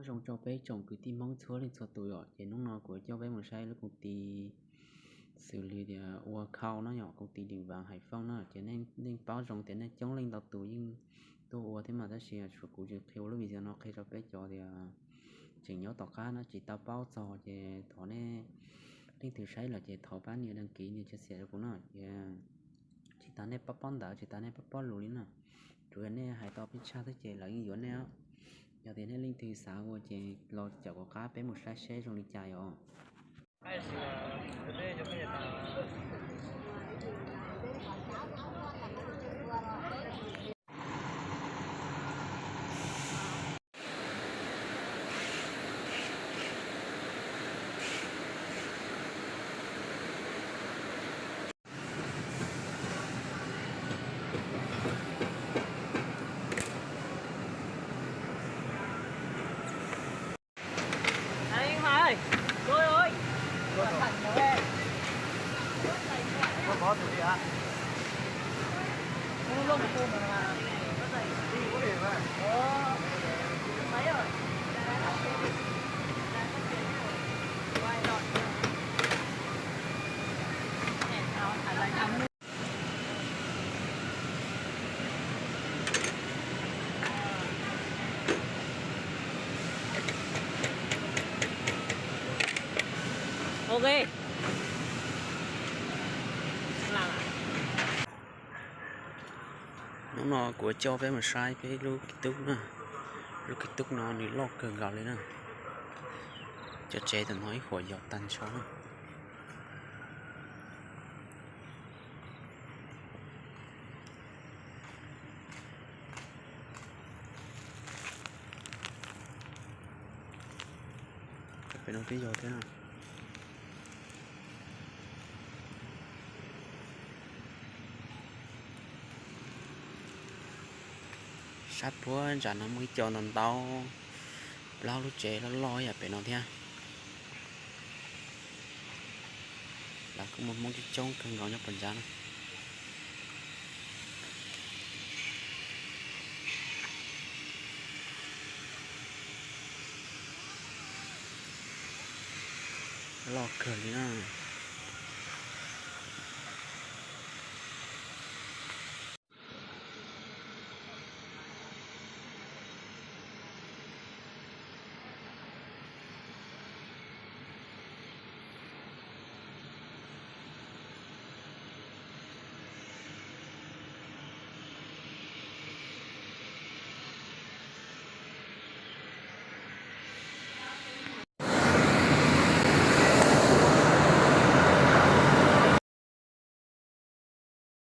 Nyob zoo rau peb tsoom kwv tij Hmoob txhua leej txhua tus yom, ces hnub no kuv coj peb mus saib lub koom ti xws li tias ua khau no yom, koom ti Deem Vaas Hais Fooj na, ces nej yeej paub zoo tias nej coob leej ntau tus yeej tuaj ua thiab mas, tab sis tshuav kuv tsis qhia ua lub video no qhia rau peb cov tias tseem nyob tom qab no tsis tau paub txog, ces thov nej leej twg saib lawm ces thov pab nias đăng ký nias chia sẻ rau kuv na, ces tsis tas nej paub paub ntawv tsis tas nej paub paub lus li na, tsuav yog nej hais tau peb tshaj xwb ces lawv yeej yuav nej os. Yog tias nej leej twg xav ua ces los caum kuv qab peb mus saib seb zoo li cas yom. Ok. Hnub no kuv coj peb mus saib peb lub kis tub na. Lub kis tub no nws loj kawg nkaus li na. Cov tsev tam no ib huam yos tag nrho na. Pem no twb yog thiab na. Sab puag nram no muaj ib co ntau ntau, plaub lub tsev loj loj yam pem no thiab. Lawv kuj muaj Hmoob coob coob kawg nkaus nyob puag nrad na. Loj kawg li na.